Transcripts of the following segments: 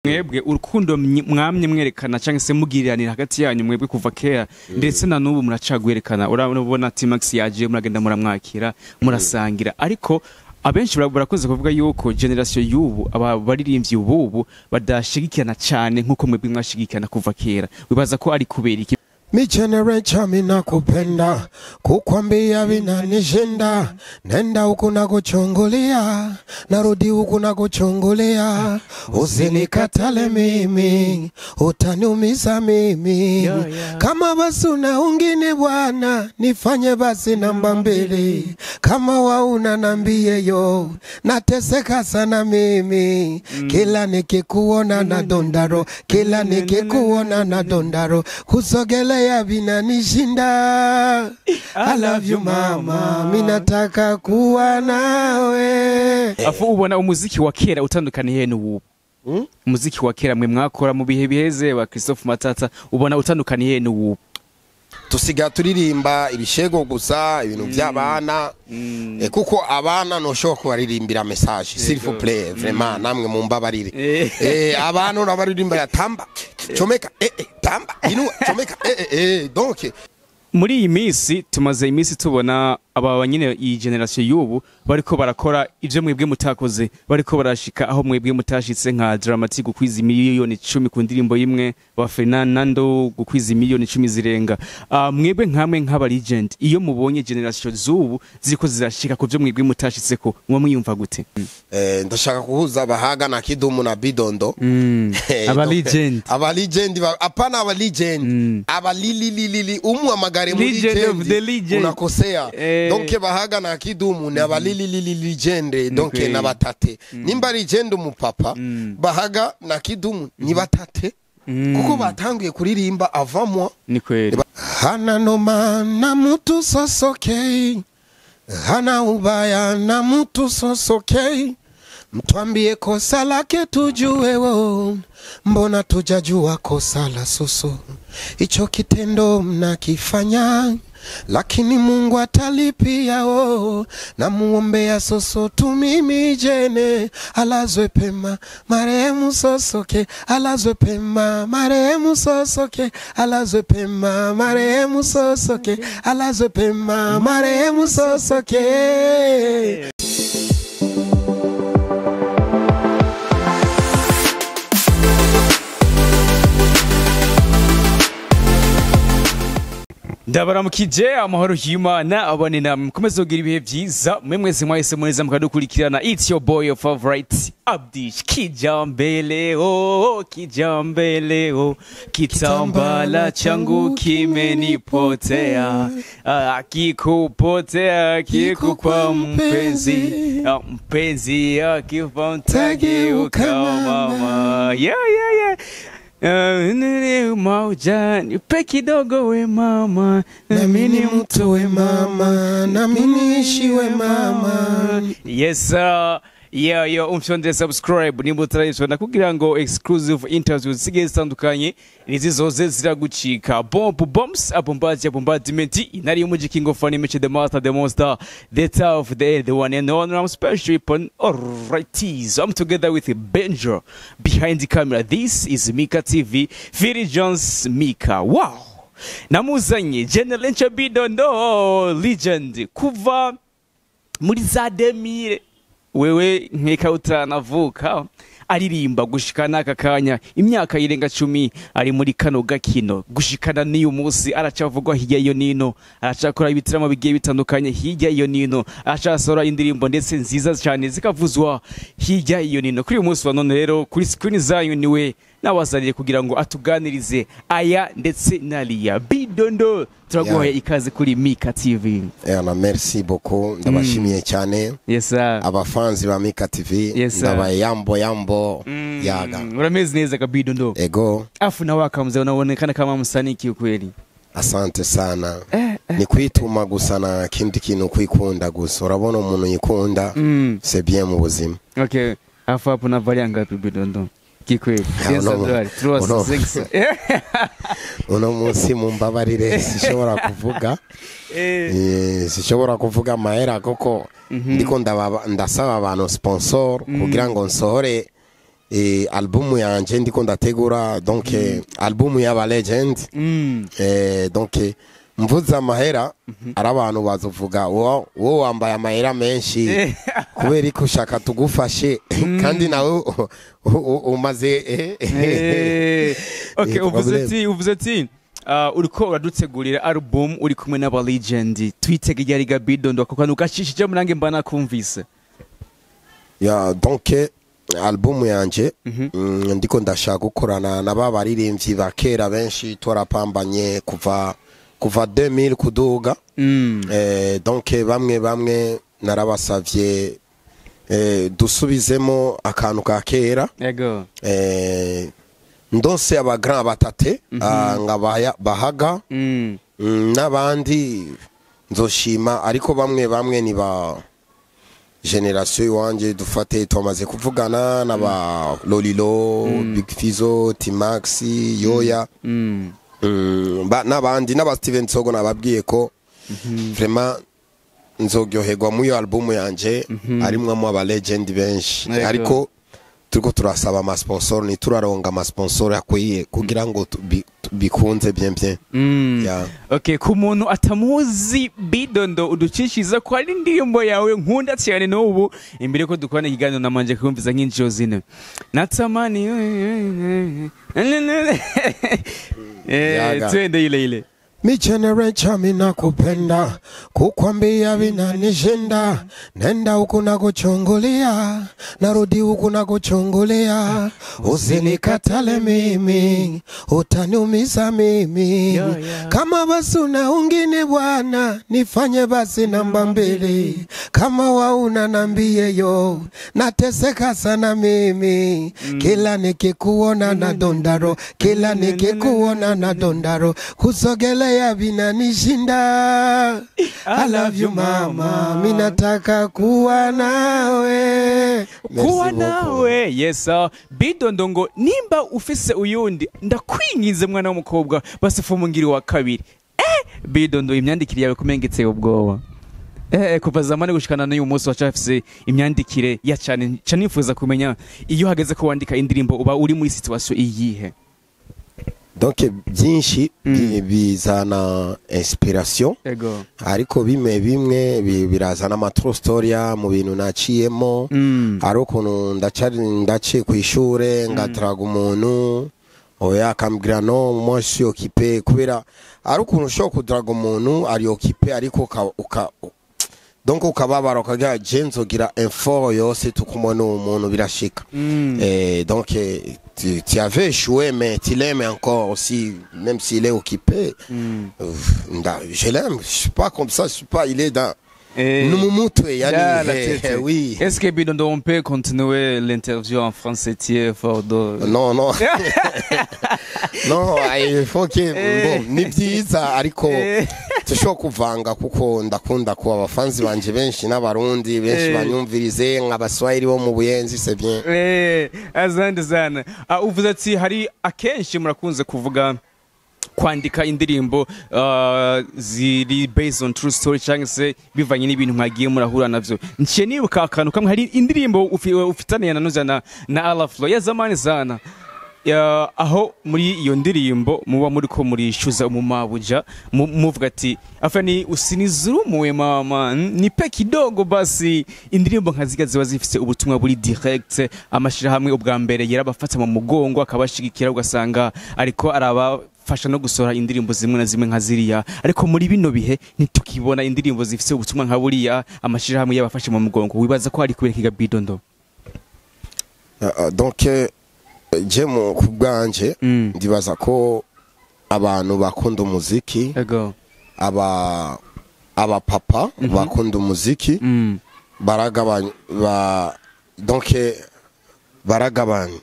Mwebwe urukundo mwamye mwerekana cyangwa se mugiriranira hagati yanyu mwebwe kuva kera ndetse na n'ubu muracagwerekana. Urabona T-Max yaje, muragenda muramwakira, murasangira, ariko abenshi barakunze kuvuga yuko generation y'ubu, aba baririmbyi ubu badashigikirana cyane nkuko mwebwe mwashigikirana kuva kera. Wibaza ko ari kubera iki? Mi generation minakupenda, kukwambia vinanishinda, nenda huku na kuchungulia, narudi huku na kuchungulia, usinikatale mimi, utaniumiza mimi. Kama basi una ungine bwana, nifanye basi namba mbili, kama wauna nambie yo, nateseka sana mimi, kila nikikuona na dondaro, kila nikikuona na dondaro, kusogelea vinanishinda. I love you mama, minataka kuwa nawe. Afu ubona umuziki wa kera utandukaniye n'ubu? Umuziki wa kera mwe mwakora mu bihe biheze wa Christophe Matata, ubona utandukaniye n'ubu? Tusiga turirimba ibishego gusa, ibintu by'abana, kuko abana noshobora kubaririmbira message, s'il vous plaît, vraiment namwe mumbabarire. Abana urabaririmba ya tamba chomeka, tamba inua chomeka, donc muri iyi minsi tumaze iminsi tubona aba nyine iyi generation y'ubu bariko barakora ivyo mwebwe mutakoze, bariko barashika aho mwebwe mutashitse, nka Dramatic gukwiza 10 miliyoni ku ndirimbo imwe, ba Fernando gukwiza 10 miliyoni zirenga. Mwebwe nkamwe nk'aba legend, iyo mubonye generation z'ubu ziriko zirashika ku vyo mwebwe mutashitseko, muba mwiyumva gute? Ndashaka kuhuza Bahaga na Kidumu na Bidondo. Aba legend. Aba legend, hapana, aba legend, aba lili lili umuhamagare muri Legend of the legend. Unakosea. Donc Bahaga na Kidumu ni aba lili lili legend, donc na batate. Nimba legend umupapa, Bahaga na Kidumu ni batate, kuko batanguye kuririmba avant moi. Ni kweli. Hana noma na mutu sosokei, hana ubaya na mutu sosokei, mtwambie kosa lake tujue wo, mbona tujajua kosa la Soso? Icho kitendo mnakifanya, lakini Mungu atalipia o. Namuombea Soso tu mimi jene, alazwe pema marehemu Sosoke, alazwe pema marehemu Sosoke, alazwe pema marehemu Sosoke, alazwe pema marehemu Sosoke. Ndabaramukije, amahoro y'Imana abane namwe, mukomeze kugira ibihe byiza mwe mwese mwahise muneza mukadukurikirana. It's your boy, your favorite Abdish Kijambele, oh Kijambele, oh kitambala changu kimenipotea. Ah, kikupotea kikupa mpenzi. Ah, mpenzi akifa mtageuka mama. Yeah. Mauja nipe kidogo we mama. Nami ni mtu we mama, nami niishi we mama. Yes sir. Yeah, yo, umfyonde subscribe nimba utarayifyonda kugira ngo exclusive interviews zisigaye zitandukanye nizizoze ziragucika. Bomb bombs abombaji bombardment inari y'umuji, king of funny, the master, the monster, the tough, the one and only. I'm special weapon. Alrighties, I'm together with Benjo behind the camera. This is Mika TV, Philly Jones Mika. Wow, namuzanye General Bidondo, legend kuva muri za 2000, wewe nkeka utaranavuka, aririmba gushika n'aka kanya, imyaka irenga 10 ari muri kano gakino. Gushikana n'uyu munsi aracavugwa hirya iyo nino, aracakora ibitaramo bigiye bitandukanye hirya iyo nino, aracasohora indirimbo ndetse nziza cyane zikavuzwa hirya iyo nino. Kuri uyu munsi wa none rero, kuri screen zanyu niwe nawazaniye kugira ngo atuganirize aya ndetse n'ariya. Bidondo, turaguhaye ikaze kuri Mika TV. Na merci beaucoup, ndabashimiye cyane. Yes sir. Abafanzi ba Mika TV. Yes, sir. Ndabaye yambo yambo yaga. Urameze neza Kabidondo? Ego. Afu na wakamze, unaonekana kama msanii kiukweli. Asante sana. Ni kwituma gusa na kindi kintu, kwikunda gusa. Urabona umuntu yikunda, c'est bien mu buzima. Okay, afu hapo unavalia ngapi Bidondo? Kikweli. Ya, Yes, uno- 3 uno- 6. Uno munsi mumbabarire, sishobora kuvuga. Sishobora kuvuga amahera kuko ndiko ndasaba abantu sponsor kugira ngo nsohore. Albumu yanje ndiko ndategura, donc albumu y'aba legend. Donc mvuze amahera, ari abantu bazovuga wo wambaye amahera menshi kubera ko ushaka tugufashe, kandi nawe umaze Okay, uvuze problème. ati uriko uradutegurira album uri kumwe n'aba legend, twitege ryari ga Bidondo? Ako kantu gashishije murange mba nakumvise. Ya, donc albumu yanje, ndiko ndashaka gukorana na ba baririmbyi ba kera benshi twarapambanye kuva 2000 kuduga. Donc bamwe bamwe narabasavye dusubizemo akantu ka kera. Ndonse aba grand batate, nga bahaga, n'abandi nzoshima, ariko bamwe bamwe ni ba génération iwanje. Dufate twamaze kuvugana n'aba Lolilo, Big Fizzo, T-Max, Yoya, n'abandi n'aba Steven Sogo. Nababwiye ko vraiment nzoryoherwa muri iyo album yanje harimwo aba legend benshi. Ariko turiko turasaba ama sponsor, ntituraronga ama sponsor akwiye kugira ngo bikunze bien bien. Yeah. Okay, ku muntu atamuzi Bidondo, uducishiza ko ari indirimbo yawe nkunda cyane n'ubu imbere ko dukorana ikiganiro namanje kumviza nk'injiro zine natamani. Yaga. Twende ile ile. Mi generation minakupenda, kukwambia vinanishinda, nenda huku na kuchungulia, narudi huku na kuchungulia, usinikatale mimi, utaniumiza mimi. Yo. Kama basi una ungine bwana, nifanye basi namba mbili, kama wauna nambie yo, nateseka sana mimi, kila nikikuona na dondaro, kila nikikuona na dondaro, kusogelea vinanishinda. I love you mama, mi nataka kuwa nawe. Merci Kuwa beaucoup. nawe, yes sir. Bidondo ngo nimba ufise uyundi, ndakwinginze mwana w'umukobwa, basi fumu ngiri wa kabiri. Bidondo, imyandikire yawe kumengetse ubwoba. Kuva zamani gushikana n'uyu munsi wacafise imyandikire ya cyane cyane. Nifuza kumenya iyo hageze ko wandika indirimbo uba uri muri situation iyihe? Donc byinshi bizana inspiration, ariko bimwe bimwe birazana ama true story mu bintu naciyemo. Hari ukuntu ndaciye ku ishure ngataraga umuntu, oya, akambwira: "No, moi je suis occupé." Kubera ari ukuntu ushobora kudaraga umuntu ari occupé, ariko donc ukababara, ukagira je nzogira effort yose tukumwe n'uwo muntu, birashika. Donc tu avais échoué, mais tu l'aimes encore aussi, même s'il est occupé. Je l'aime, je suis pas comme ça, je suis pas, il est dans Numumutwe, yani, Ya, la tête. Oui. Est-ce que Bidondo, on peut continuer l'interview en français? Tu es fort Non, non. Non, il faut que, bon, ni byiza, ariko tushobora kuvanga kuko ndakunda kuba abafanzi banje benshi n'abarundi benshi banyumvirize nk'abaswahili bo mu Buyenzi, c'est bien. Asante sana. Uvuze ati hari akenshi murakunze kuvuga kwandika indirimbo ziri based on true story cyangwa se bivanye n'ibintu mwagiye murahura navyo. Nciye nibuka akantu kamwe, hari indirimbo ufitaniye na Nuza na Alaflo ya zamani sana. Ya, aho muri iyo ndirimbo muba muri ko murishyuza umumabuja, muvuga ati afani usinizurumuwe mama, nipe kidogo basi. Indirimbo nka ziga ziba zifise ubutumwa buri direct. Amashirahamwe ubwa mbere yarabafata mu mugongo akabashigikira, ugasanga ariko arabafasha no gusohora indirimbo zimwe na zimwe nka ziriya, ariko muri bino bihe ntitukibona indirimbo zifise ubutumwa nka buriya amashirahamwe yabafashe mu mugongo. Wibaza ko hari kubera kiga, Bidondo? Donc je mu ku bwanje ndibaza ko abantu bakunda umuziki, aba papa bakunda umuziki, baragabanya ba, donc baragabanya.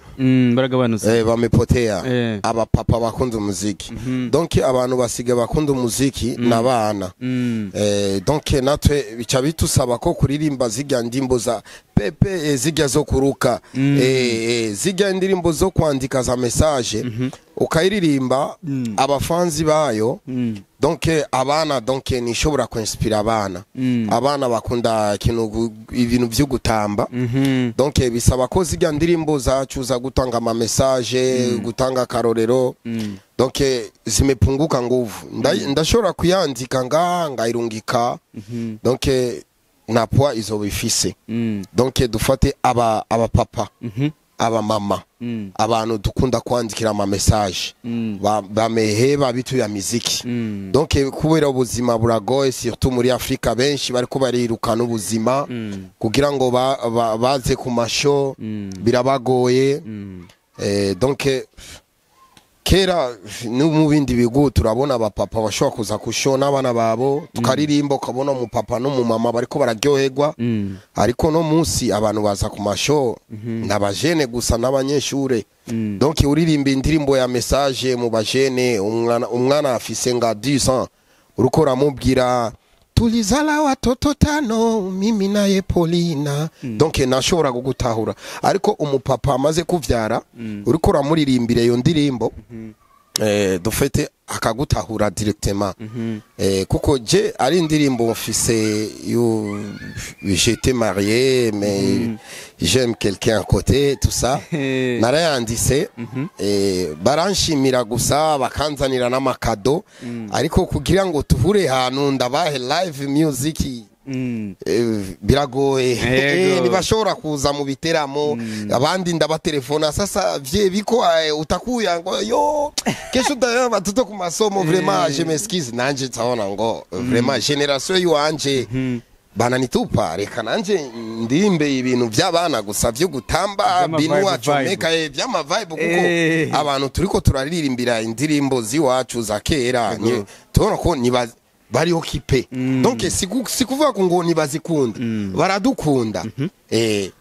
Baragabanutse. Bamepotea. Aba papa bakunda umuziki, donc abantu basigaye bakunda umuziki n'abana. Donc natwe bica bitusaba ko kuririmba zirya ndimbo za pepe, zirya zo kuruka, zirya indirimbo zo kwandika za message, ukayiririmba abafanzi bayo. Donc abana, donc nishobora kuinspira abana. Abana bakunda ikintu ibintu vyo gutamba. Donc bisaba ko zirya ndirimbo zacu za gutanga ama message, gutanga akarorero, donc zimepunguka nguvu. Ndashobora kuyandika nga ngayirungika, donc na poids izoba ifise. Donc dufate aba abapapa, aba mama, abantu dukunda kwandikira ama message, bameheba bitu ya miziki. Donc kubera ubuzima buragoye, surtout muri Afrika, benshi bariko barirukana ubuzima kugira ngo baze ku ma show, birabagoye. Donc kera no mu bindi bihugu turabona abapapa bashobora kuza ku show n'abana babo, tukaririmba, ukabona umupapa n'umumama bariko bararyoherwa. Ariko no munsi abantu baza ku ma show n'abajene gusa n'abanyeshure. Donc uririmba indirimbo ya message mu bajene, umwana afise nga 10 ans, uriko uramubwira "tulizala watoto tano, mimi naye Polina", donc nashobora kugutahura. Ariko umupapa amaze kuvyara, uriko uramuririmbira iyo ndirimbo, dufete akagutahura directement. Kuko je ari indirimbo mfise yo, j'étais marié mais j'aime quelqu'un à côté, tout ça, narayanditse, baranshimira gusa, bakanzanira n'ama cadeaux. Ariko kugira ngo tuhure hantu ndabahe live music, biragoye. Ntibashobora kuza mu biteramo. Abandi ndabatelefona: "Sasa vye biko, utakuya?" Ngo: "Yo, kesho utayo batoto ku masomo, vraiment je m'excuse." Nanje ntabona ngo vraiment génération yiwanje bananitupa, reka nanje ndimbe ibintu by'abana gusa vyo gutamba. Vy'ama binu vibe, wacu vibe. meka, vy'ama vibe, kuko abantu turiko turaririmbira indirimbo ziwacu za kera, tubona ko niba bari occupé. Donc si kuvuga ngo ntibazikunda, baradukunda,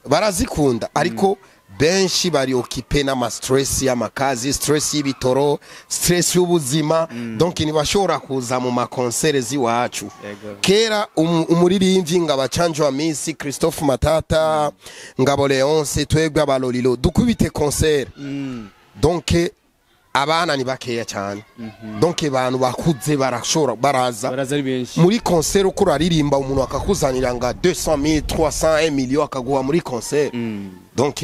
barazikunda, ariko benshi bari occupé n'ama stress y'amakazi, stress y'ibitoro, stress y'ubuzima. Donc ntibashobora kuza mu ma concert z'iwacu. Kera umuririmbyi nga Canjo Amissi, Christophe Matata, Ngabo Leonce, twebwe abalolilo dukubite concert, donc abana ni bakeya cyane. Donc abantu bakuze barashobora, baraza. Baraza ari benshi. Muri concert uko uraririmba, umuntu akakuzanira nga 200 000, 300, 1 million, akaguha muri concert. Donc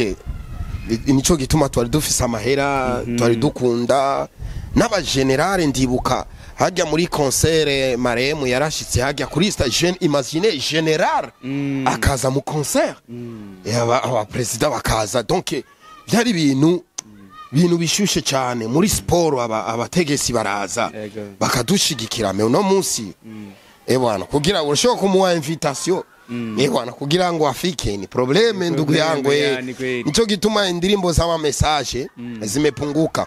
nico gituma twari dufise amahera, twari dukunda n'abagenerale. Ndibuka hajya muri concert maremu yarashitse hajya kuri sta jeune, imagine général akaza mu concert, aba président bakaza. Donc byari ibintu bishushe cyane. Muri siporo abategetsi baraza bakadushigikira. Mais uno munsi, ebwana, kugira urashobora kumuha invitation, ebwana, kugira ngo afike ni problème, ndugu yangu. Yani kweli. Nico gituma indirimbo z'ama message zimepunguka.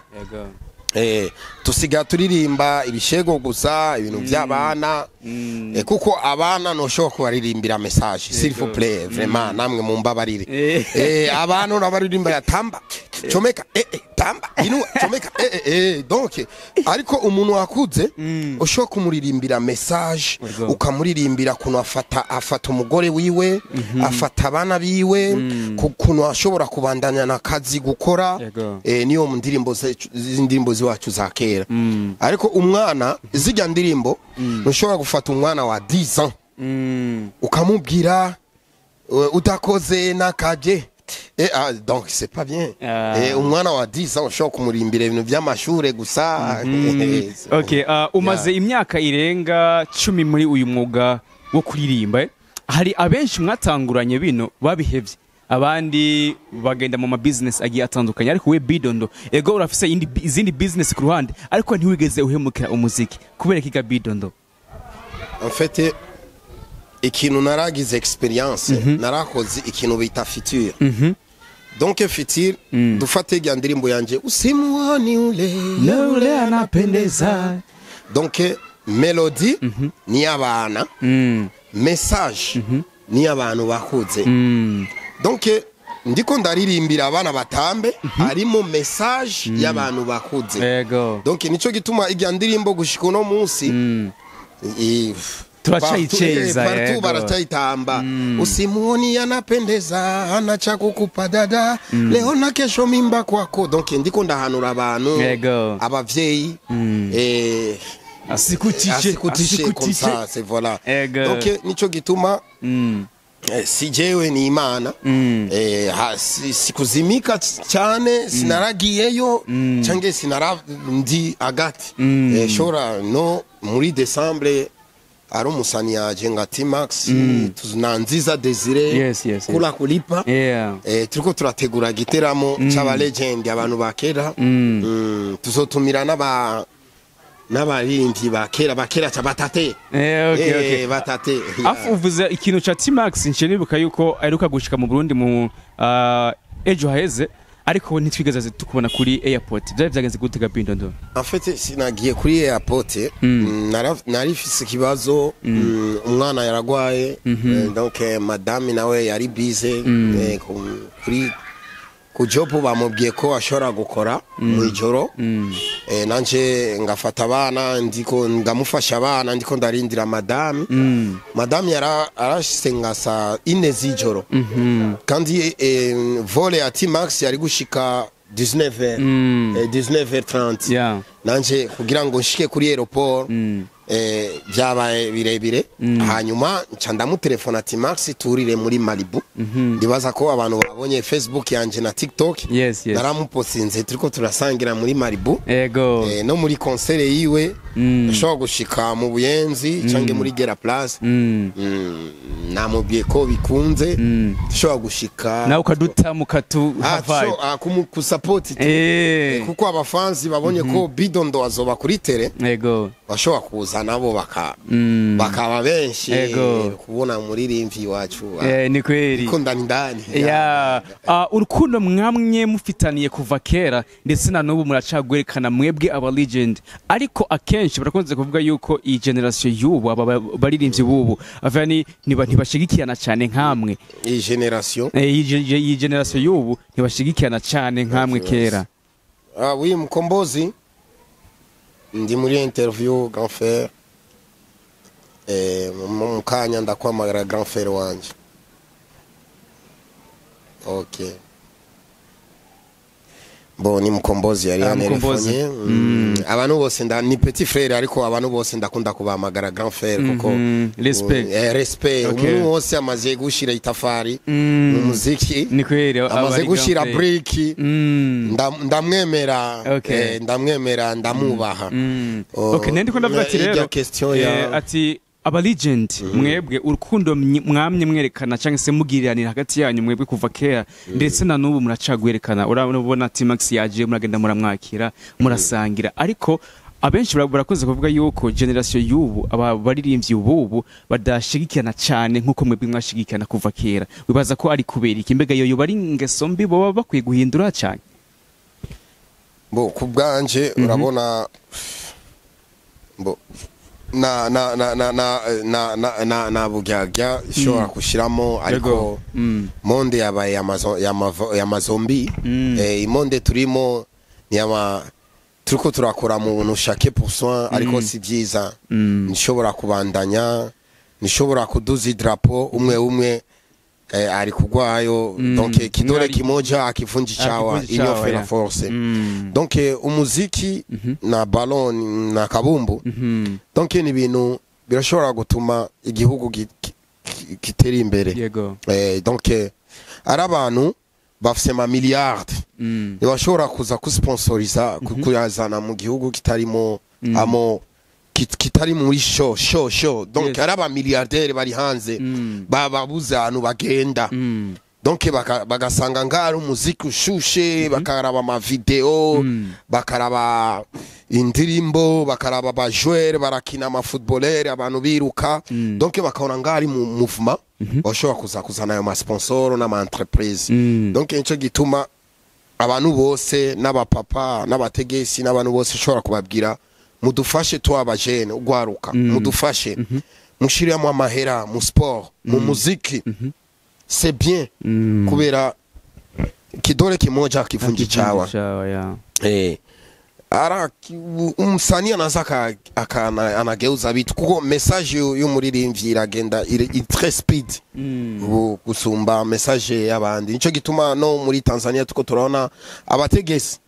Tusiga turirimba ibishego gusa, ibintu by'abana, kuko abana ntushobora kubaririmbira message, s'il vous plaît, vraiment namwe mumbabarire. Abana urabaririmba ya "tamba, chomeka, tamba, inua, chomeka". Donc ariko umuntu wakuze ushobora kumuririmbira message, ukamuririmbira kuntu afata umugore wiwe, afata abana biwe, kuntu ashobora kubandanya n'akazi gukora. Niyo mu ndirimbo z'indirimbo ziwacu za kera. Ariko umwana zijya ndirimbo, ntushobora gufata umwana wa 10 ans ukamubwira "udakoze n'akaje". Donc c'est pas bien. Umwana wa 10 ans ushobora kumurimbira ibintu by'amashure gusa. Okay, umaze imyaka irenga 10 muri uyu mwuga wo kuririmba. Hari abenshi mwatanguranye bino babihevye, abandi bagenda mu ma business agiye atandukanye, ariko we Bidondo, ego urafise izindi business ku ruhande, ariko ntiwigeze uhemukira umuziki. Kubera kiga Bidondo? En fait, ikintu naragize expérience, narakoze ikintu bita future. Donc future, dufate rya ndirimbo yanje "usimuoni ule ule anapendeza". Donc mélodie ni abana, message ni abantu bakuze. Donc ndiko ndaririmbira abana batambe, harimo message y'abantu bakuze. Donc nico gituma irya ndirimbo gushika uno munsi Turacayiceza, partout baracayitamba: "Usimuoni anapendeza, hana cha kukupa dada, leo na kesho mimba kwako." Donc ndiko ndahanura abantu, abavyeyi, Asikutishe. Asikutishe comme ça, c'est voilà. Ego. Donc nico gituma si jewe ni Imana, sikuzimika cyane, sinaragiyeyo cyangwa sinara ndi agati. Shora no muri Decembre ari umusani yaje nga T-Max na Nziza Desire. Yes. Kula kulipa. Turiko turategura giteramo c'aba legend, abantu ba kera. Tuzotumira n'abaririmbyi ba kera, ba kera ca batate. Okay, okay. Batate. Afu uvuze ikintu ca T-Max, nce nibuka yuko aheruka gushika mu Burundi mu ejo haheze, ariko ntitwigeze tukubona kuri airport. Byari byagenze gute ga Bindondo? En fait, sinagiye kuri airport, narifise ikibazo, umwana yaragwaye, donc madame nawe yari busy, kuri ku job bamubwiye ko ashobora gukora mu ijoro, nanje ngafata abana, ndiko ndamufasha abana, ndiko ndarindira madame. Madame yara arashitse nka saa 4 z'ijoro, kandi vol ya T-Max yari gushika 19h, 19h30. Nanje kugira ngo nshike kuri aéroport byabaye birebire. Hanyuma nca ndamutelefona ati: "Max, turire muri Malibu." Ndibaza ko abantu babonye Facebook yanje na TikTok. Yes. Naramupostinze turiko turasangira muri Malibu. Ego. No muri concert yiwe ashobora gushika mu Buyenzi canke muri Gera Place. Namubwiye ko bikunze dushobora gushika. Nawe ukaduta mukatu havayo. Kusupport, kuko abafanzi babonye ko Bidondo azoba kuri terrain, bashobora kuza nabo bakaba benshi kubona umuririmbyi wacu. Ni kweli. Ko ndani ndani. Ya, urukundo mwamwe mufitaniye kuva kera ndetse na n'ubu muracagwerekana mwebwe aba legend, ariko akenshi barakunze kuvuga yuko iyi generation y'ubu, aba baririmbyi b'ubu avani ntibashigikirana cyane nkamwe. Iyi generation? Iyi generation y'ubu ntibashigikirana cyane nkamwe kera. Ah oui, Mkombozi, ndi muri interview, grand frère. Mu kanya ndakwamagara, grand frère wanje. Okay, bon, ni Mkombozi yari Ah, Mkombozi. yanelefonye. Abantu bose ni petit frère, ariko abantu bose ndakunda kubahamagara grand frère kuko Respect. Respect. Umuntu wose amaze gushira itafari mu muziki, Ni kweli, aba amaze ari gushira grand frère. brick, ndamwemera. Ndamwemera, ndamubaha. Oh, Okay, nende ko ndavuga ati irya rero question ya ati aba legend mwebwe urukundo mwamye mwerekana cyangwa se mugiriranira hagati yanyu mwebwe kuva kera ndetse na n'ubu muracagwerekana. Urabona T-Max yaje, muragenda muramwakira, murasangira, ariko abenshi barakunze kuvuga yuko generation y'ubu, aba baririmbyi ubu badashigikirana cyane nkuko mwebwe mwashigikirana kuva kera. Wibaza ko ari kubera iki? Mbega yo yoba ari ingeso mbi boba bakwiye guhindura cyane? Bo, ku bwanje, urabona, bo na na na na na na na na na buryarya ishobora gushiramo, ariko monde yabaye y'amazombi. Imonde turimo ni ama turiko turakora mu buntu chacun pour soi, ariko si byiza. Nishobora kubandanya, nishobora kuduza idarapo umwe umwe, ari kugwayo. Donc kidole kimoja akivunji chawa. Akivunji Union chawa, fait la force. Donc umuziki na ballon na kabumbu, donc ni ibintu birashobora gutuma igihugu gitera imbere. Donc ari abantu bafise ma milliards, ntibashobora kuza kusponsoriza, kuyazana mu gihugu kitarimo amo kitari muri show show show. Donc ari aba milliardaires bari hanze, bababuze ahantu bagenda. Donc bagasanga ngaho umuziki ushushe, bakaraba ama video, bakaraba indirimbo, bakaraba abajoueur barakina, amafootballeur, abantu biruka. Donc bakabona ngaho ari mu mouvement, bashobora kuza kuzana ayo masponsor n'ama entreprise. Donc nico gituma abantu bose, n'abapapa n'abategesi n'abantu bose, ushobora kubabwira: mudufashe twabajene ugwaruka, mudufashe mushiremo amahera mu sport, mu muziki, c'est bien, kubera kidole kimoja kivunji chawa. Chawa, yeah. Ara umsanii anaza anageuza vitu, kuko message y'umuririmbyi iragenda iri très speed gusumba message y'abandi. Nico gituma no muri Tanzania tuko turabona abategesi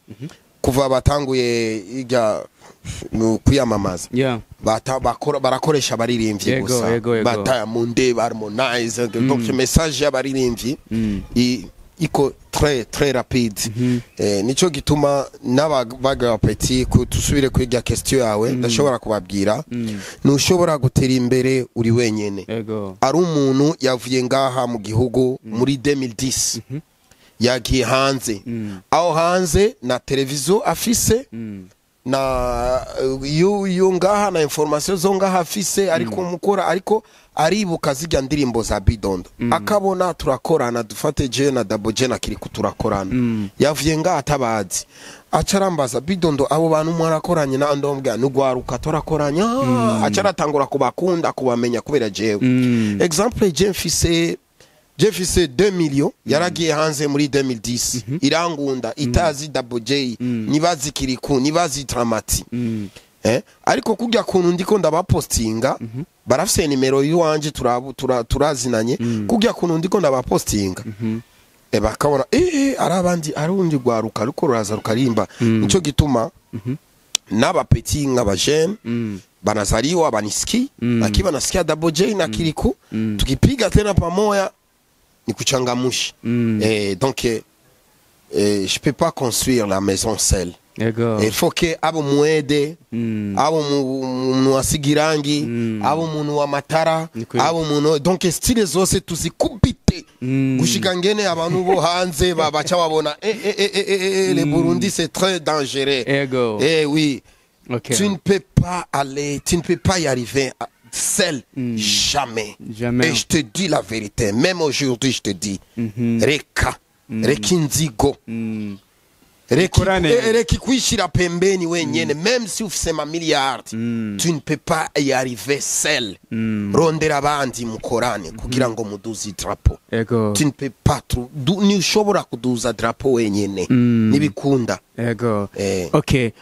Kuva batanguye ijya mu kwiyamamaza, barakoresha abaririmbyi gusa, Yego. ba Diamond, ba Harmonize. Donc message y'abaririmbyi iko très très rapide. Nico gituma n'abaga petit, ku tusubire kuri question yawe, ndashobora kubabwira, ntushobora gutera imbere uri wenyene. Ari umuntu yavuye ngaha mu gihugu muri 2010, yagiye hanze, aho hanze na televiziyo afise, na iyo ngaha na information zo ngaha afise, ariko mukora, ariko aribuka zijya ndirimbo za Bidondo, akabona turakorana. Dufate je na Double J na Kiriku turakorana, yavuye ngaha atabazi, aca arambaza: "Bidondo, abo bantu mwarakoranye?" Na ndombwa nugwaruka turakoranye. Aca aratangura kubakunda, kubamenya kubera jewe. Exemple, je mfise 2 millions, yaragiye hanze muri 2010, irangunda itazi Double J, nibazi Kiriku, nibazi Dramati. Ariko kurya kuntu ndiko ndabapostinga, barafise nimero yiwanje, turazinanye. Kurya kuntu ndiko ndabapostinga, bakabona ari abandi, ari urundi rwaruka ariko ruraza rukarimba. Nico gituma n'aba petit nk'aba jeune banazaliwa baniski, akiwa banasikia Double J na Kiriku, tukipiga tena pamoja ni kuchangamusha. Donc je peux pas construire la maison seule. Il faut que abo muede, abo umuntu wasiga irangi, abo umuntu w'amatara, Ni kweli. abo umuntu, donc style zose tuzikubite gushika ngene abantu bo hanze baca babona: eh, eh, eh, eh, eh, eh, le Burundi, c'est très dangereux. Eh oui. Tu ne peux pas aller, tu ne peux pas y arriver seul, jamais. Jamais. Et je te dis la vérité, même aujourd'hui je te dis, reka, reka inzigo, reka, Mukorane. Reka kwishira pembeni wenyene, même si ufise ma milliard, tu ne peux pas y arriver seul. Rondera abandi mukorane kugira ngo muduze drapeau. Tu ne peux pas, ntushobora kuduza drapeau wenyene, nibikunda. Okay,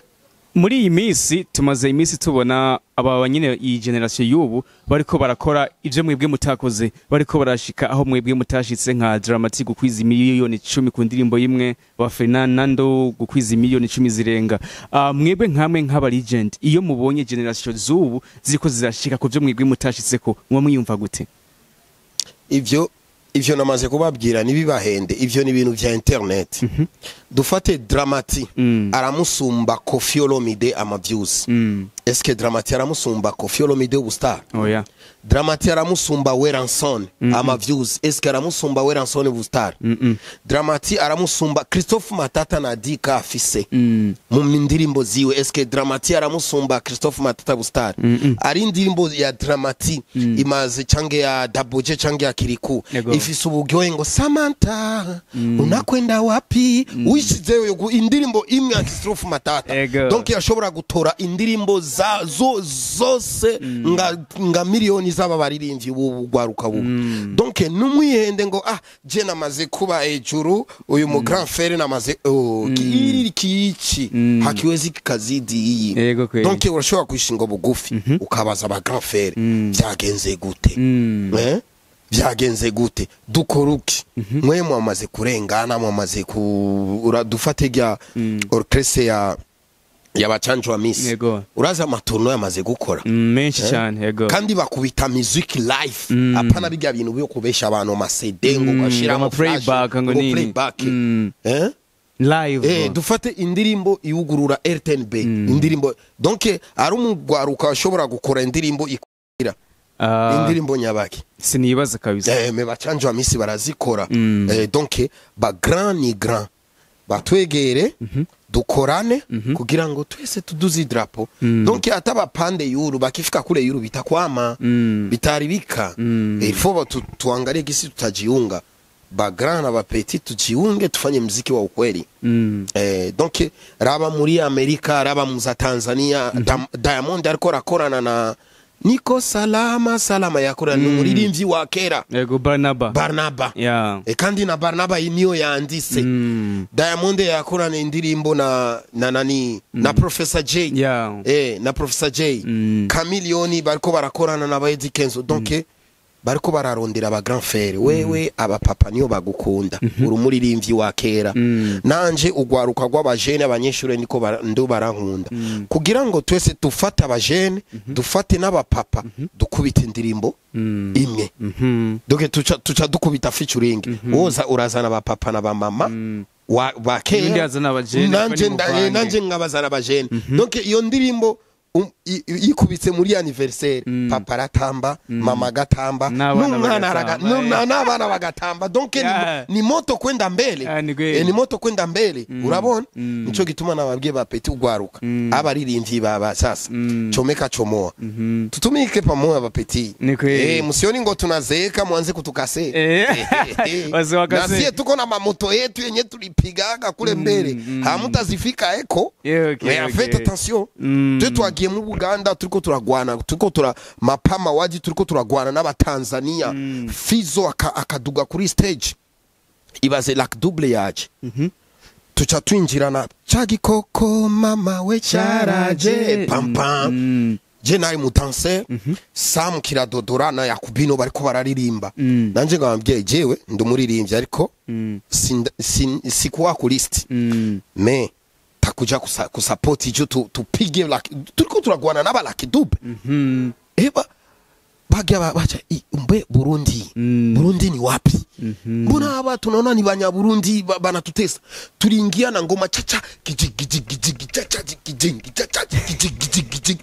muri iyi minsi tumaze iminsi tubona aba nyine iyi generation y'ubu bariko barakora ivyo mwebwe mutakoze, bariko barashika aho mwebwe mutashitse, nka Dramatic gukwiza 10 miliyoni ku ndirimbo imwe, ba Fernando gukwiza 10 miliyoni zirenga. Mwebwe nkamwe nk'aba legend, iyo mubonye generation z'ubu ziriko zirashika ku vyo mwebwe mutashitseko, muba mwiyumva gute? Ivyo namaze kubabwira, ntibibahende, ivyo ni ibintu vya internet. Dufate Dramati, aramusumba Koffi Olomide ama views. Eske Dramati aramusumba Koffi Olomide ubustar? Oya. Dramati aramusumba Weranson ama views? Eske aramusumba Weranson ubustar? Dramati aramusumba Christophe Matata na Dika afise mu ndirimbo ziwe? Eske Dramati aramusumba Christophe Matata bustar? Ari indirimbo ya Dramati imaze, cange ya Double J, cange ya Kiriku, ifise uburyohe ngo "Samantha, unakwenda wapi?" Wishizeyo indirimbo imwe ya Christophe Matata, donc yashobora gutora indirimbo za zo zose nga miliyoni z'aba baririmbyi bubu gwaruka bubu. Donc numwihende ngo ah, je namaze kuba hejuru, uyu mu grand frère namaze, oh, iri kichi hakiwezi kikazidi iyi. Yego kweli. Donc urashobora kwishinga bugufi, ukabaza aba grand frère: "Byagenze gute?" Eh? Byagenze gute? Dukora uki? Mwe mwamaze kurengana, mwamaze ku dufate rya orchestre ya y'abacanjo misi. Urazi amatournées yamaze gukora? Menshi cyane, yego. Kandi bakubita music live, apana bijya bintu byo kubesha abantu ama CD ngo bashiramo Ama playback ngo nini. Playback. Eh? Live. Dufate indirimbo iwugurura RTNB, indirimbo, donc ari umugwaruka ashobora gukora indirimbo ikira indirimbo nyabaki? Sinibaza kabisa. Mais bacanje wa misi barazikora. Donc ba grand ni grand, batwegere, dukorane kugira ngo twese tuduze idarapo. Donc ata bapande yuru, bakifika kule yuru bitakwama, bitaribika. Il faut tuangalie gisi tutajiunga, ba grand na ba petit, tujiunge, tufanye mziki wa ukweli. Donc raba muri Amerika, raba muza Tanzania, Diamond ariko rakorana na "Niko salama salama", yakorana n'umuririmbyi wa kera. Yego, Barnaba. Barnaba. Kandi na Barnaba iyi niyo yanditse. Diamond yakorana indirimbo na nani, na Professor J. Na Professor J. Chameleone bariko barakorana na ba Eddy Kenzo. Donc Bariko bararondera aba grand frère. Wewe abapapa niyo bagukunda, uri umuririmbyi wa kera. Nanje ugwaruka rw'abajene, abanyeshure niko ndo barankunda. Kugira ngo twese dufate abajene, dufate n'abapapa, dukubite indirimbo imwe. Donc tuca dukubita featuring. Woza urazana abapapa na bamama wa Undi kera, azana abajene, nanje bari muvange. Nanje nkabazana abajene. Donc iyo ndirimbo ikubitse muri anniversaire, papa aratamba, mama agatamba, n'abana n'umwana bagatamba, n'abana bagatamba. Donc ni moto kwenda mbele. Ah, ni kweli. Ni moto kwenda mbele, urabona? Nico gituma nababwiye ba petit, ugwaruka, abaririmbyi baba sasa, chomeka chomoa, tutumike pamoja ba petit. Ni kweli. Msioni ngo tunazeeka mwanze kutukase. Wasiwakase. Na sie tuko na mamoto yetu yenye tulipigaga kule mbele, hamutazifika eko. Yeah, okay, Mais okay. faites attention. Twe twagiye mu Buganda, turiko turagwana, turiko tura mapama waji, turiko turagwana n'Abatanzania. Fizo akaduga kuri stage, ibaze Luck Dube yaje, tuca twinjirana ca gikoko mama we cyaraje, pam pam. Je nari mu danse, Sam Kiradodora na Yakubino bariko bararirimba. Nanje ngababwiye, jewe ndi umuririmbyi, ariko sikuwa ku list, mais takuja kusapoti ijo tupige turiko turagwana n'aba Lucky Dube. Eba bagia bacha mbe Burundi. Burundi ni wapi? Mbona hapa tunaona ni banya Burundi banatutesa? Tuliingia na ngoma chacha giji giji giji chacha giji giji chacha giji giji giji.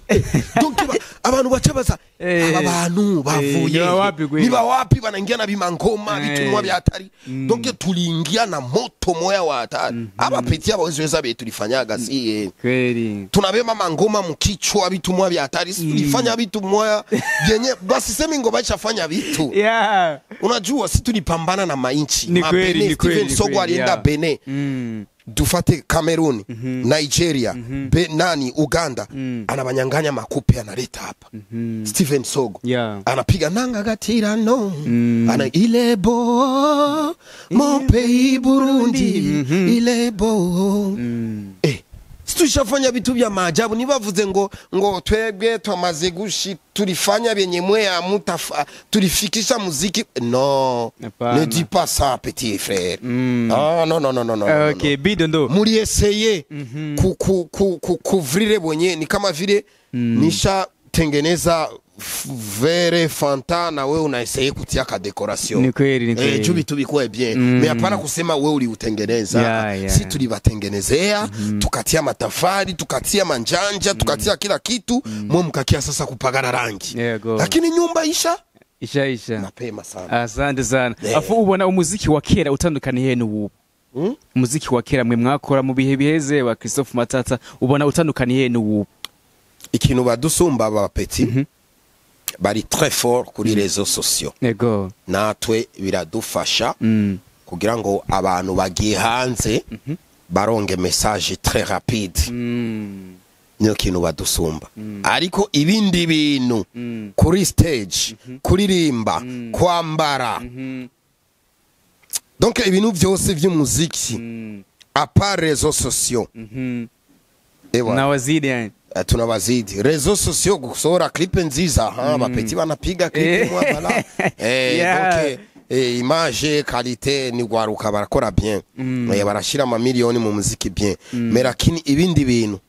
Donc abantu bacha baza, aba bantu bavuye ni ba wapi kweli? Ni ba wapi banaingia na bimangoma, bitumwa vya hatari? Donc tuliingia na moto moya wa hatari. Aba petit abawezi betu tulifanyaga si Kweli. Tunabeba mangoma mkichwa, vitu vya hatari. Sisi tulifanya vitu moya vyenye basisemi ngo bashafanya vitu. Unajua si tulipambana na mainchi. Ni kweli, Mabene, ni kweli, Steven ni Sogo kweli, alienda Benin, dufate Cameroon, Nigeria, nani, Uganda, anabanyanganya makupe, analeta hapa. Steven Sogo anapiga nanga gatirano, ana ilebo mon pays Burundi, ilebo. Situshafanya vitu vya maajabu. Nibavuze ngo twebwe twamaze gushi, tulifanya vyenye mwe mutafa, tulifikisha muziki. No. Hapana. Ne dis pas ça, petit frère. Ah, non, non, non, non, non, non. Okay, Bidondo. Mulieseye ku kuvrire bwenye ni kama vile nisha tengeneza verre Fanta na we unaeseye kutia ka décoration. Ni kweli, ni kweli. Juu vitu vikuwe bien. Mais hapana kusema we uliutengeneza. Si tulibatengenezea, tukatia matafari, tukatia manjanja, tukatia kila kitu, mwe mkakia sasa kupagana rangi. Yego. Lakini nyumba isha Isha isha. mapema sana. Asante sana. Afu ubona umuziki wa kera utandukaniye n'ubu? Umuziki wa kera mwe mwakora mu bihe biheze wa Christophe Matata, ubona utandukaniye n'ubu? Ikintu badusumba, aba petit bari très fort kuri réseaux sociaux. Natwe biradufasha kugira ngo abantu bagiye hanze baronge message très rapide. Niyo kintu badusumba, ariko ibindi bintu kuri stage, kuririmba, kwambara, donc ibintu byose by'umuziki à part réseaux sociaux, ewa, Nawazidi yani. Tunawazidi réseaux sociaux gusohora clip nziza, ha ba petit banapiga clip mwa bala donc image qualité ni gwaruka barakora bien. Barashira amamiliyoni mu muziki bien, mais lakini ibindi bintu,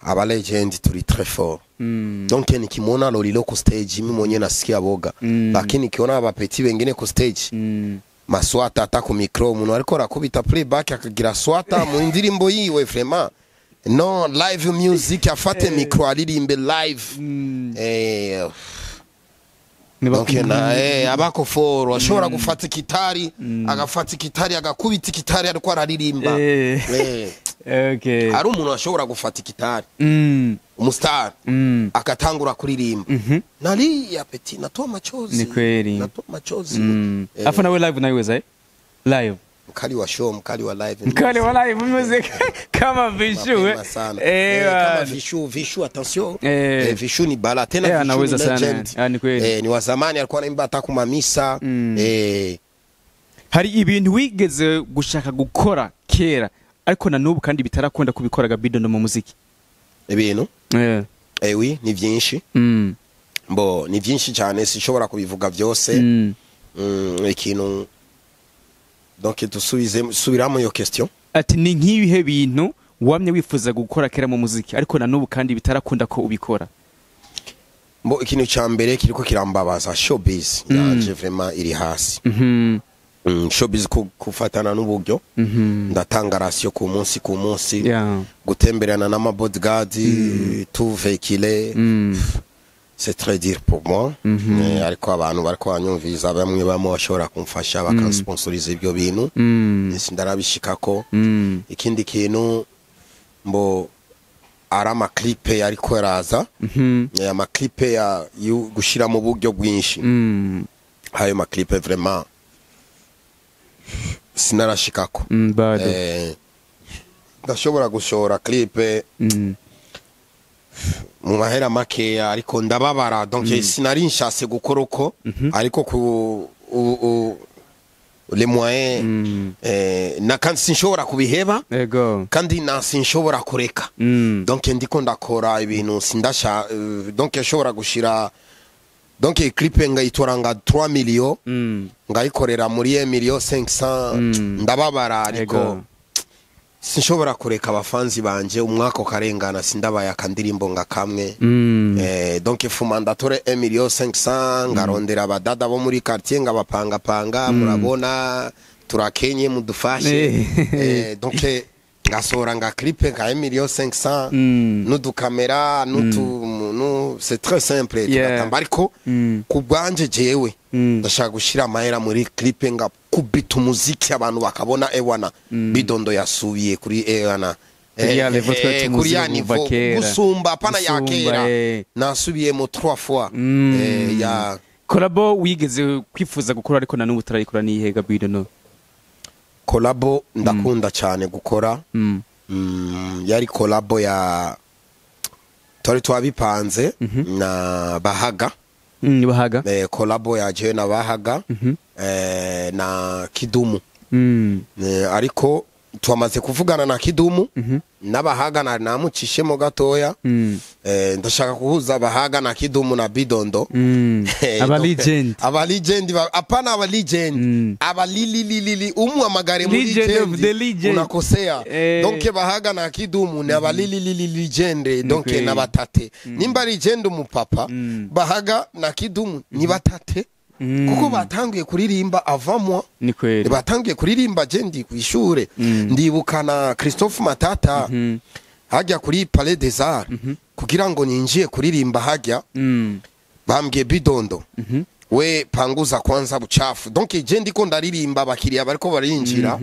aba legend turi très fort. Donc nikimwona Lolilo ku stage, mimi mwenyewe nasikia boga, lakini nikiona aba petit wengine ku stage, maswata ata ku micro, umuntu ariko arakubita playback akagira swata mu ndirimbo yiwe, vraiment no. Live music, afate micro aririmbe live. Donc na abako foro ashobora gufata ikitari, agafata ikitari, agakubita ikitari ariko araririmba. Hari umuntu ashobora gufata ikitari, umustar, akatangura kuririmba, nalia petit, natoa machozi. Ni kweli. Natoa machozi. Afu nawe live unaiweza, eh? Live. Mkali wa show, mkali wa live. Mkali wa live music kama Vishu, eh. Mapema sana. Kama Vishu, Vishu, attention. Vishu ni bala tena. Vishu anaweza ni sana. legend. Ah, ni kweli. Ni wa zamani, alikuwa anaimba hata kumamisa. Hari ibintu wigeze gushaka gukora kera ariko na n'ubu kandi bitarakunda kubikoraga, Bidondo, mu muziki? Ibintu? Oui, ni vyinshi. Mbo ni byinshi cyane, sinshobora kubivuga byose. Ikintu donc dusubize, subiramo iyo question. Ati ni nk'ibihe bintu wamye wifuza gukora kera mu muziki, ariko na n'ubu kandi bitarakunda ko ubikora? Mbo ikintu cya mbere kiriko kirambabaza, showbiz yanje vraiment iri hasi. Showbiz kufatana n'uburyo ndatanga ration ku munsi ku munsi, gutemberana n'ama bodyguard, tout véhicule, c'est très dur pour moi. Ariko abantu bariko banyumviriza, bamwe bamwe bashobora kumfasha bakansponsoriza ibyo bintu, sindarabishikako. Ikindi kintu, mbo ari ama clip ariko yaraza, ama clip ya gushira mu buryo bwinshi. Ayo ma clip vraiment sinarashikako. Bado. Ndashobora gushora clip mu mahera makeya, ariko ndababara. Donc sinari nshase gukora uko, ariko ku les moyens, na kandi sinshobora kubiheba, kandi na sinshobora kureka. Donc ndiko ndakora ibintu sindasha, donc nshobora gushira, donc clip ngayitora nga 3 millions, ngayikorera muri 1 million 500, ndababara, ariko sinshobora kureka abafanzi banje umwaka ukarengana sindabaye akandirimbo nga kamwe. Donc fuma ndatore 1 million 500, ngarondera abadada bo muri quartier, ngabapangapanga, murabona turakenye, mudufashe. Donc ngasohora nga clip nka 1 million 500, n'udukamera n'utu nu, c'est très simple, tugatamba. Ariko ku bwanje jewe ndashaka gushira amahera muri clip, nga kubita umuziki, abantu bakabona ewana Bidondo yasubiye kuri ewana Kuri ya level twari tumuzi kuri ya kuva niveau kera. Gusumba pana ya Gusumba, kera. Nasubiyemo trois fois. Ya. Collabo wigeze kwifuza gukora ariko na n'ubu utarayikora niyihega, Bidondo? Collabo ndakunda cyane gukora. Yari collabo ya twari twabipanze na Bahaga. Bahaga. Collabo ya jewe na Bahaga na Kidumu. Ariko twamaze kuvugana na Kidumu n'Abahaga na namucishemo gatoya. Ndashaka kuhuza Bahaga na Kidumu na Bidondo. Aba legend. Aba legend, hapana, aba legend, aba lili umuhamagare muri Legend of the legend. Unakosea. Donc Bahaga na Kidumu ni aba lili legend, donc na batate nimba legend umupapa. Bahaga na Kidumu ni batate, kuko batanguye kuririmba avant moi. Ni kweli. Batangiye kuririmba je ndi kw'ishure. Ndibuka na Christophe Matata hajya kuri Palais des Arts, kugira ngo ninjiye kuririmba hajya, bambwiye: "Bidondo, we panguza kwanza buchafu." Donc je ndiko ndaririmba, abakiriya bariko barinjira,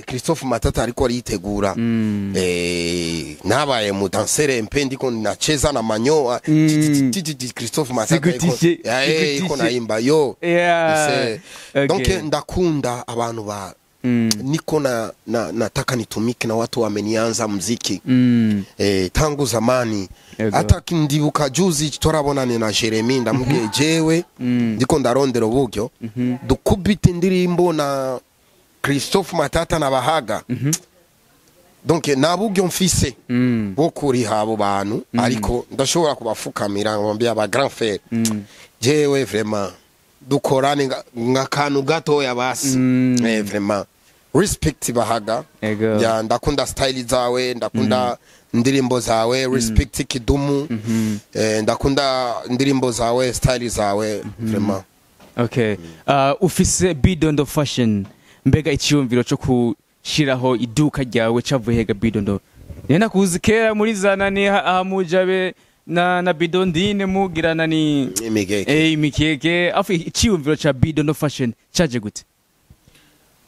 Christophe Matata ariko aritegura. Nabaye mu dansere mpe, ndiko nacheza na manyoa. Christophe Matata Sikutishe, iko sikutishe. naimba yo. Donc ndakunda abantu ba niko na nataka nitumike na watu wamenianza mziki tangu zamani. Hata ndibuka juzi turabonane na Jeremy, ndamubwiye jewe ndiko ndarondera uburyo dukubita indirimbo na Christophe Matata na Bahaga. Donc nta buryo mfise bwo kuriha abo bantu, ariko ndashobora kubafukamira ngambia aba grand frère, jewe vraiment dukorane nga kantu gatoya basi. Vraiment respect Bahaga. Ya, ndakunda style zawe, ndakunda indirimbo zawe. Respect Kidumu, ndakunda indirimbo zawe, style zawe vraiment. Okay. Ufise Bidondo Fashion. Mbega icyumviro cyo kushiraho iduka ryawe cavuye hega, Bidondo? Nenda kuzi kera muri zanani aha mujabe na Bidondine mugirana ni imigeke. Imikeke. Afu icyumviro ca Bidondo Fashion caje gute?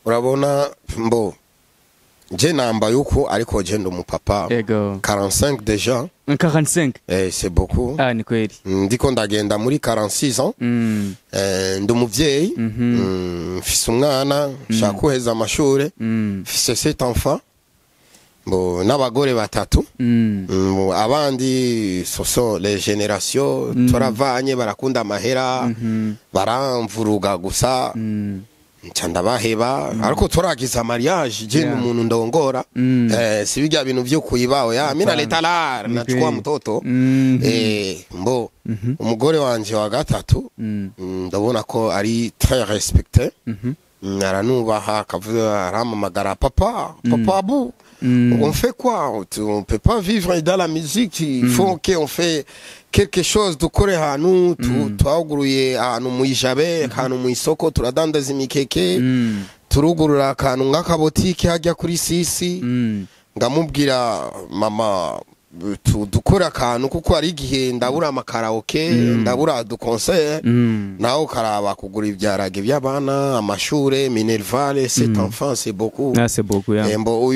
Urabona, mbo je nambaye uko, ariko je ndi umupapa. 45 déjà. 45. C'est beaucoup. Ah, ni kweli. Ndiko ndagenda muri 46 ans. Ndi umuvyeyi. Mfise umwana nshaka guheza amashure. Mfise sept enfants, bo n'abagore batatu. Abandi ce sont les générations turavanye, barakunda amahera, baramvuruga gusa, nca ndabaheba. Ariko turagiza mariage, je umuntu ndongora. Si bijya bintu vyo kuiba, oya, mimi naleta lar, nachukua mtoto. Mbo Umugore wanje wa gatatu, ndabona ko ari très respecté. Aranubaha, akavuga, arampamagara papa, papa Abu. On fait quoi? On peut pas vivre dans la musique, il faut qu'on fait quelque chose, dukore ahantu twaguruye ahantu mu Ijabe, ahantu mu isoko turadandaza imikeke, turugurura akantu nk'akabotike hajya kuri sisi. Ndamubwira mama dukore akantu, kuko hari igihe ndabura amakaraoke, ndabura duconcert, nawe ukaraba kugura ibyarage by'abana, amashure, minerval, cet enfant, c'est beaucoup. Ah, c'est beaucoup, yeah. Mbo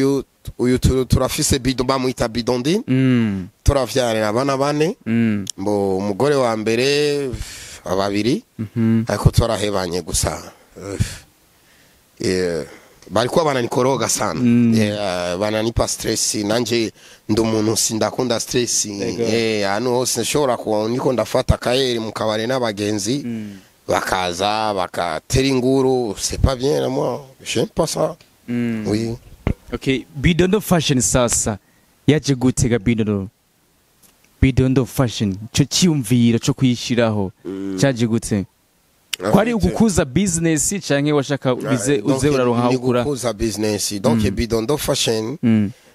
uyu turafise bido, bamwita Bidondine. Turavyarira abana bane. Mbo umugore wa mbere babiri, ariko twarahebanye gusa. Barikuwa bananikoroga sana. Bananipa stress, nanje ndi umuntu sindakunda stress. Ahantu hose nshobora kuba niko ndafata kayeri mu kabare n'abagenzi, bakaza bakatera inguru, c'est pas bien, moi j'aime pas ça. Oui. Okay, Bidondo Fashion sasa yaje gutega Bidondo. Bidondo Fashion cyo cyiyumviro cyo kuyishiraho cyaje gute? Kwari ugukuza business canke washaka bize uze uraronka Ni ukura? gukuza business. Donc Bidondo Fashion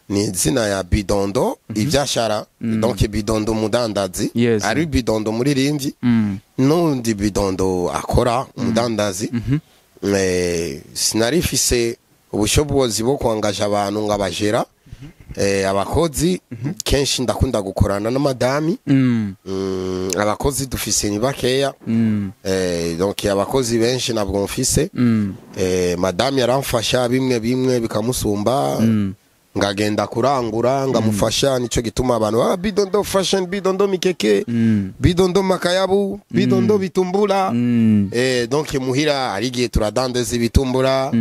ni izina ya Bidondo ibyashara, donc Bidondo umudandazi. Ari Bidondo muririmbyi, n'undi Bidondo akora umudandazi. Sinari mfise ubushobozi bwo kwangaja abantu ngo abajera, abakozi. Kenshi ndakunda gukorana n'amadami. Abakozi dufise ni bakeya. Donc abakozi benshi ntabwo mfise. Madame yaramfasha bimwe bimwe bikamusumba, ngagenda kurangura ngamufasha. Nico gituma abantu Bidondo Fashion, Bidondo mikeke, Bidondo makayabu, Bidondo bitumbura. Donc muhira hari igihe turadandeza ibitumbura,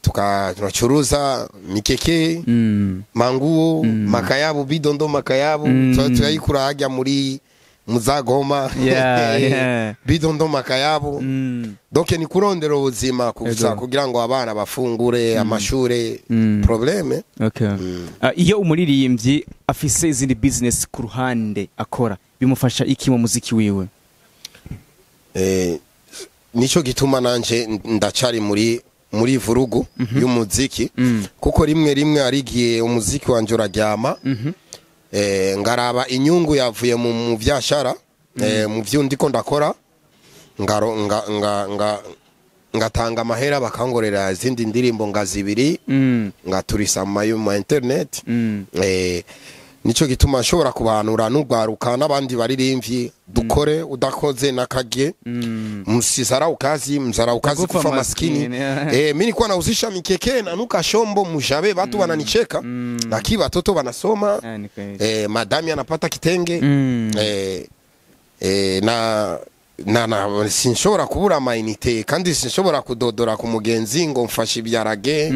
tunachuruza mikeke, manguo, makayabu, Bidondo makayabu. Turayikura hajya muri muzagoma. Bidondo makayabu. Donc ni kurondera ubuzima gusa kugira ngo abana bafungure, amashure, problème. Okay. Iyo umuririmbyi afise izindi business ku ruhande akora, bimufasha iki mu muziki wiwe? Nico gituma nanje ndacari muri vurugu y'umuziki, kuko rimwe rimwe hari igihe umuziki wanje uraryama, ngaraba inyungu yavuye mu vyashara, mu vyo ndiko ndakora, ngaro nga, nga, nga, ngatanga amahera bakangorera izindi ndirimbo nga zibiri, ngaturisa mu ma internet. Nico gituma nshobora kubanura n'ugwaruka n'abandi baririmbyi, dukore, udakoze nakage. Msizarau kazi, mzarau kazi Kufa kufa maskini. maskini, yeah. Mi nilikuwa nauzisha mikeke, nanuka shombo mushabe, watu wananicheka, lakini watoto wanasoma. Ah, ni kweli. Madami anapata kitenge. Na sinshobora kubura amayinite, kandi sinshobora kudodora ku mugenzi ngo mfashe ibyarage,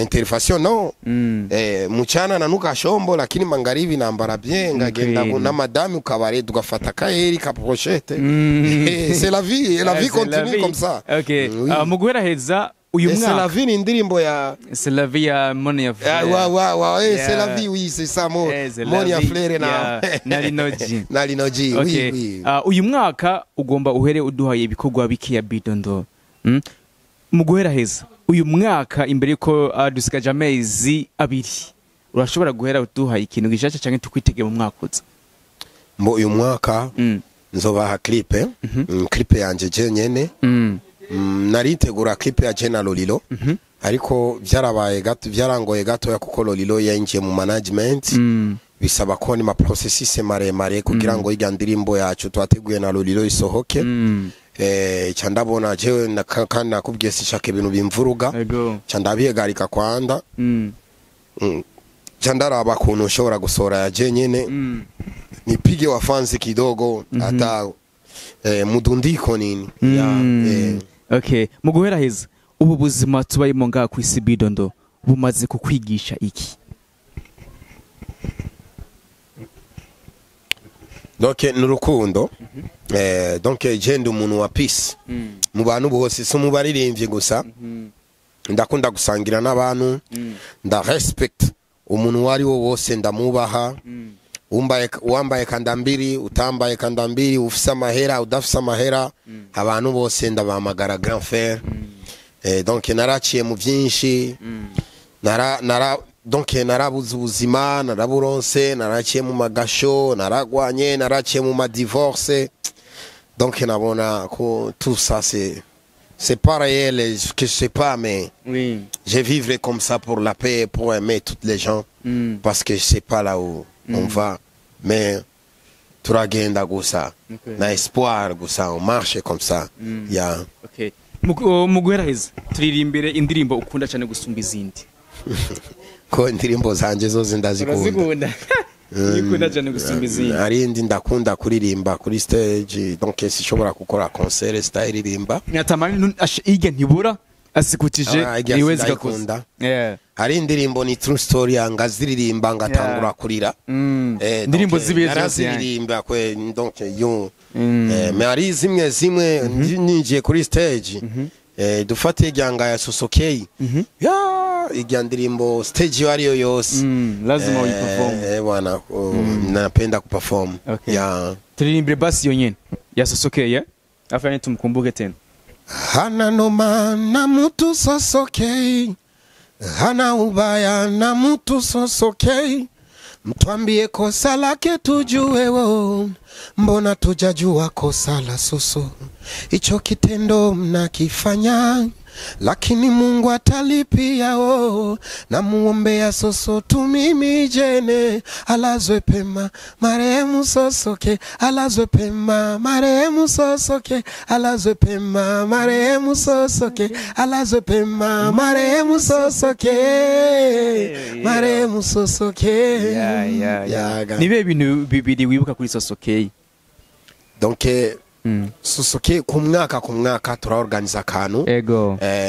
interfation no. Mchana nanuka shombo, lakini magharibi nambara bien, ngagenda na madami ukabare, tugafata kaheri ka brochette. C'est la vie, et la Ah, vie c'est la continue vie. comme ça. Okay. Oui. Mu guheraheza uyu Et c'est la mwaka vie ni indirimbo ya C'est la vie ya Monia Ah, Fleur. wa, c'est la Yeah. vie, oui, c'est ça, mo C'est la Monia vie. Fleur na Yeah, na Linoji. na Linoji, Okay. oui, oui. Uyu mwaka ugomba uhere uduhaye ibikorwa bike ya Bidondo. Mu guheraheza uyu mwaka, imbere yuko dusigaje amezi 2, urashobora guhera uduhaye ikintu gishasha canke tukwitege mu mwaka uza? Mbo uyu mwaka nzobaha clip, clip yanje je nyene. Naritegura clip ya je na Lolilo, ariko byarabaye gato, byarangoye gatoya, kuko Lolilo yinjiye mu management. Bisaba ko ni ma processus maremare kugira ngo irya ndirimbo yacu twateguye na Lolilo isohoke. Ca ndabona jewe kandi nakubwiye sinshaka ibintu bimvuruga. Ca ndabihagarika kwanda. Ca ndaraba kuntu nshobora gusohora ya je nyene, nipige wafansi kidogo, hata mudundiko nini ya. Okay, mu guheraheza ubu buzima tubayemo ngaha ku isi, Bidondo, bumaze kukwigisha iki? Donc ni urukundo. Donc je ndi umuntu wa peace mu bantu bose, si mu baririmbyi gusa. Ndakunda gusangira n'abantu, nda respect umuntu uwo ari wo wose, ndamubaha. Umbaye, wambaye kandambiri, utambaye kandambiri, ufise amahera, udafise amahera, abantu bose ndabahamagara grand frère. Donc naraciye mu byinshi, nara nara donc narabuze ubuzima, naraburonse, naraciye mu magasho, naragwanye, naraciye mu madivorce. Donc nabona ko tout ça, c'est pas réel, que je sais pas, mais je vivrai comme ça pour la paix, pour aimer toutes les gens, parce que je sais pas là où on va, mais turagenda gusa na espoir gusa, on marche comme ça, yeah. Okay. Mu guheraheza, turirimbire indirimbo ukunda cyane gusumba izindi. Ko indirimbo zanje zose ndazikunda. Urazikunda. Iyo ukunda cyane gusumba izindi. Hari indi ndakunda kuririmba kuri stage, donc sishobora gukora concert sitaririmba. Nyatamani irya ntibura asikutije. Ah, irya niwe zigakoze. sindayikunda. Hari indirimbo ni true story, ngaziririmba ngatangura kurira. Indirimbo Donc, z'ibihe byose yani. Naraziririmba kwe, donc yo mais hari zimwe zimwe ninjiye kuri stage, dufate iryanga ya Sosokei ya irya ndirimbo, stage iyo ariyo yose Lazima uyiperform. Bwana, napenda kuperform. Yeah. Turirimbire basi iyo nyene ya Sosokeye, afanye tumkumbuke tena. Hana noma na mutu Sosokei, hana ubaya na mutu Sosokei, mtwambie kosa lake tujue wo, mbona tujajua kosa la Soso? Icho kitendo mnakifanya, lakini Mungu atalipia o. Namuombea Soso tu mimi jene, alazwe pema marehemu Sosoke, alazwe pema marehemu Sosoke, alazwe pema marehemu Sosoke, alazwe pema marehemu Sosoke, marehemu Sosoke. Yeah. Nibe ibintu bibiri wibuka kuri Sosokeye. Donc Sosoke, ku mwaka turaorganiza akantu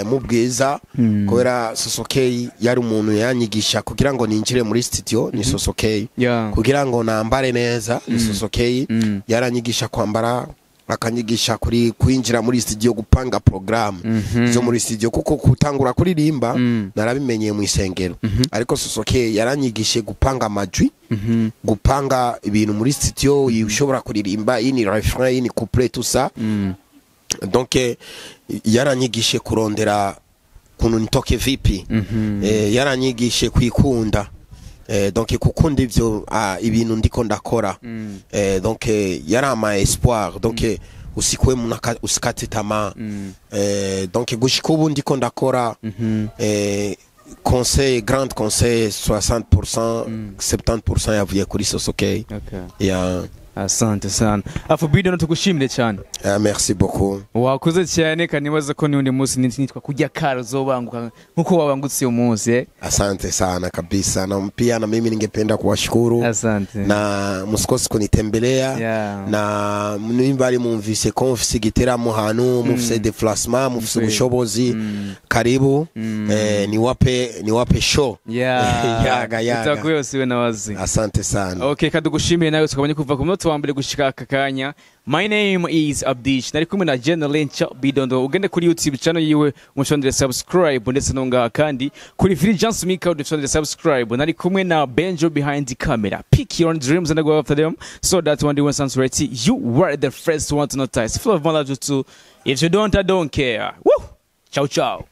mu Bwiza, kubera Sosokei yari umuntu yanyigisha kugira ngo ninjire muri studio ni Sosokei, kugira ngo nambare neza ni Sosokei. Yaranyigisha kwambara, akanyigisha kuri kwinjira muri studio, gupanga programme zo muri studio, kuko kutangura kuririmba narabimenyeye mu isengero, ariko Sosokei yaranyigishe gupanga amajwi, gupanga ibintu muri studio, ushobora kuririmba iyi ni refrain, iyi ni couplet, tout ça. Donc yaranyigishe kurondera kuntu nitoke vipi. Yaranyigishe kwikunda, donc gukunda ivyo ibintu ndiko ndakora. Donc yarama espoir, donc usikwe usikate tamaa. Donc gushika ubu ndiko ndakora, conseil, grand conseil, 60%, 70% yavuye kuri Sosokei. Yeah. Asante sana, Afubido, tugushimire cyane. Merci beaucoup. Wakoze cyane, kanibaza ko n'undi munsi nitwa kurya karo uzobanguka nkuko wabangutse uyu munsi, eh? Asante sana kabisa, na pia na mimi ningependa kuwashukuru Asante. Na msikose kunitembelea na nimba ari mumvise ko mufise igiteramo hantu, mufise déplacement, mufise ubushobozi, karibu, niwape show. Yaga yaga. Utakuye usiwe na wazi. Asante sana. Okay, kadugushimiye nawe tukabonye kuva ku munota wa mbere gushika aka kanya. My name is Abdish. Nari kumwe na General Lencha Bidondo. Ugende kuri YouTube channel yiwe umushondere subscribe, ndetse no ngaha kandi kuri Fulgence Mika udufondere subscribe. Nari kumwe na Benjo behind the camera. Pick your own dreams and go after them so that one day when sounds ready, you were the first one to notice. Full of knowledge too. If you don't, I don't care. Woo! Ciao ciao.